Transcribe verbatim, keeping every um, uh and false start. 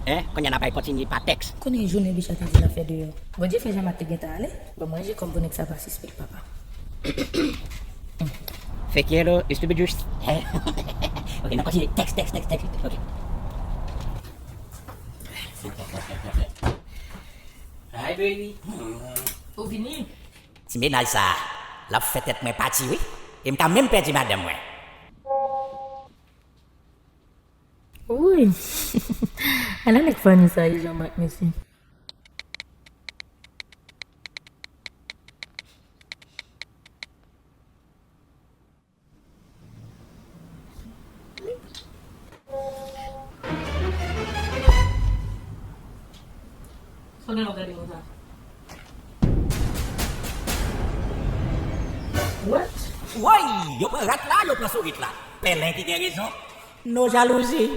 Hein? Kounye a n ap al kontinye pa tèks. Konnen jounen Bicha te di l ap fè deyò. Bondye fè Jean-Marc te gentan ale. Bon, mwen je kòm pou nèg sa pa sispèk, papa. Fake yellow is to be juice. Ok, n ap kontinye. Tèks, tèks, tèks, tèks. Ok. Hi, baby. Ou vini? Ti mennaj sa, l ap fè tèt mwen pati, wi. E m ka menm pèdi madanm mwen. Wouy! Ala nèg funny sa ye, Jean-Marc, mesye. Sa w gen lè w gade konsa? What? Woy! Yo pran rat la, yo pran sourit la. Pèlen ki gen rezon. No jalouzi.